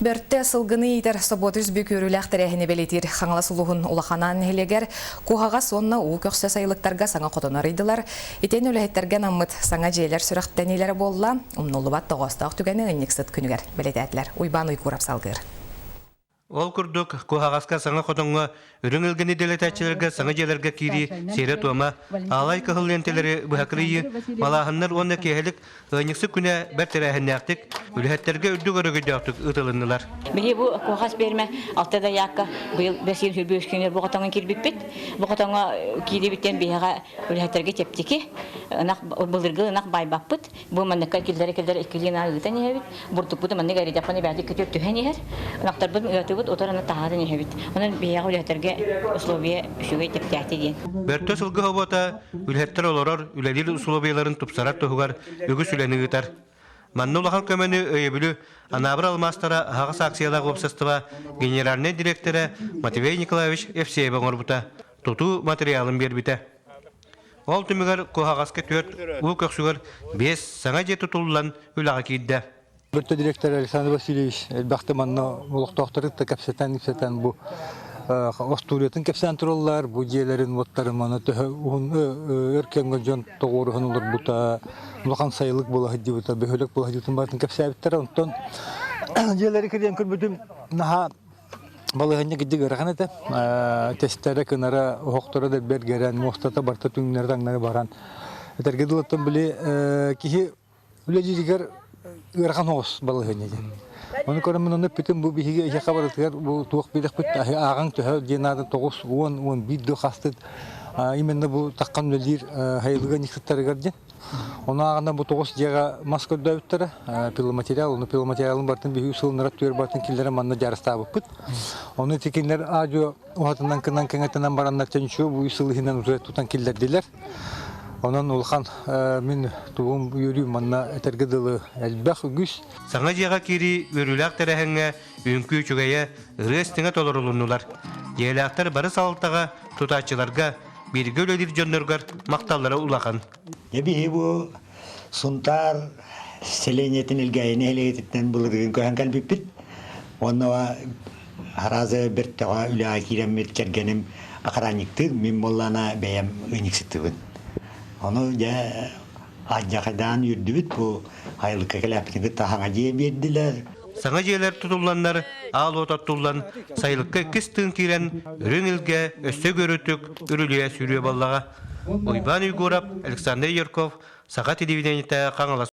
Бөртө сылгыны иитэр собуот үс бүк үөрүүлээх тэрээһини бэлиэтиир Хаҥалас улууһун Улахан Аан нэһилиэгэр Куһаҕас уонна Уу Көхсө сайылыктарга саҥа хотону арыйдылар. Итиэннэ үлэһиттэргэ анаммыт саҥа дьиэлэр сүрэхтэниилэрэ буолла. Умнуллубат тоҕоостоох түгэни ыанньыксыт күнүгэр бэлиэтээтилэр. Уйбаан Уйгуурап салгыыр. Ол курдук, Куһаҕаска саҥа хотоҥҥо үрүҥ илгэни дэлэтээччилэргэ саҥа дьиэлэргэ киирии сиэрэ-туома, аалай кыһыл лиэнтэлэри быһа кырыйыы, малааһыннар уонна киэһэлик ыанньыксыт күнэ бэрт тэрээһиннээхтик, үлэһиттэргэ үрдүк өрөгөйдөөхтүк ыытылыннылар. Биһи бу Куһаҕас биэрмэ алта дайаакка быйыл бэсиир сүрбүөс күнүгэр бу хотоҥҥо киирбиппит. Бу хотоҥҥо киириибиттэн биһиэхэ үлэһиттэргэ чэпчэки, ынах былыргы ынах байбаппыт. Бу манныкка киллэрэ-киллэрэ иккилии наар ыытан иһэбит. Бурдукпутун маннык эридэхпинэ бэйэтэ көтөр түһэн иһэр. Ынахтарбытын ыатыбыт, утараны таһааран иһэбит. Онон биһиэхэ үлэһиттэргэ условия үчүгэй тэптээти диэн. Бөртө сылгы хобуота үлэһиттэр олорор, үлэлиир усулуобуйаларын тупсарар туһугар үгүс үлэни ыытар. Манна улахан көмөнү, өйөбүлү Анаабыр алмаастара аһаҕас акциялаах уопсастыба генеральнай дириэктэрэ Матвей Николаевич Евсеев оҥорбута, тутуу матырыйаалын биэрбитэ. Ол түмүгэр Куһаҕаска түөрт, уу көхсүгэр биэс саҥа дьиэ тутуллан үлэҕэ киирдэ. Бөртө директор Александр Васильевич элбэхтэ манна олохтоохтору кытта кэпсэтэн-ипсэтэн бу остуоруйатын кэпсээн тураллар, бу дьиэлэрин уоттарын маны төһө уһун өр кэмҥэ дьон тоҕуоруһан олорбута, улахан сайылык буола сылдьыбыта, бөһүөлэк буола сылдьыбытын барытын кэпсээбиттэр. Онтон дьиэлэри кириэн көрбүтүм наһаа Балаһыанньа кырдьык ыарахан этэ. Тэстэрэ, кынара, оһохторо да бэргэрэн, муостата барыта түҥнэри-таҥнары баран. Этэргэ дылыттан били киһи үлэлииригэр ыарахан оҕус балаһыанньа диэн. Ону көрөн онно эппитим бу биһиги эһиэхэ барытыгар бу туох биэрэхпит ааҕаҥ төһө диэн аата 9, 10, 11 дуу хастыт именно бу таххан үлэлиир хайылыга никсыттарыгар диэн. Ону ааҕына бу тоҕус дьиэҕэ мас көрдөөбүттэрэ, пиломатериал, ону пиломатериалын барытын биһиги сылыннара түөр барытын киллэрэн манна дьаарыстаабыппыт. Ону ити кинилэр аадьуо уһатынан кынан кэҥэтинэн бараннар чэнчүө бу сыл иһинэн уже тутан киллэрдилэр. Онон улахан мин тугум үөрүүм манна этэргэ дылы элбэх үгүс. Саҥа дьиэҕэ киирии үөрүүлээх тэрээһиҥҥэ үҥкүү үчүгэйэ, ырыа истиҥэ толорулуннулар. Дьиэлээхтэр бары салалтаҕа, тутааччыларга, бииргэ үлэлиир дьонноругар махталлара улахан. Дьэ биһи бу Сунтаар селениетин Илгээйи нэһилиэгититтэн былырыын көһөн кэлбиппит. Уонна аразы бэртэҕэ үлэҕэ киирэммит кэргэним охранниктыыр, мин буоллаана бэйэм ыанньыксыттыыбын. Ону дьэ алдьархайдаан үөрдүбүт бу айылыкка кэлээппитин кытта хаҥа дьиэ биэрдилэр. Саҥа дьиэлэр тутулланнар, аал уот оттуллан, сайылыкка иккис тыын киирэн, үрүҥ илгэ өссө үгүөрүтүк үрүлүйэ сүүрүө буоллаҕа. Уйбаан Уйгуурап, Александр Юрков, Саха телевидениетэ Хаҥалас.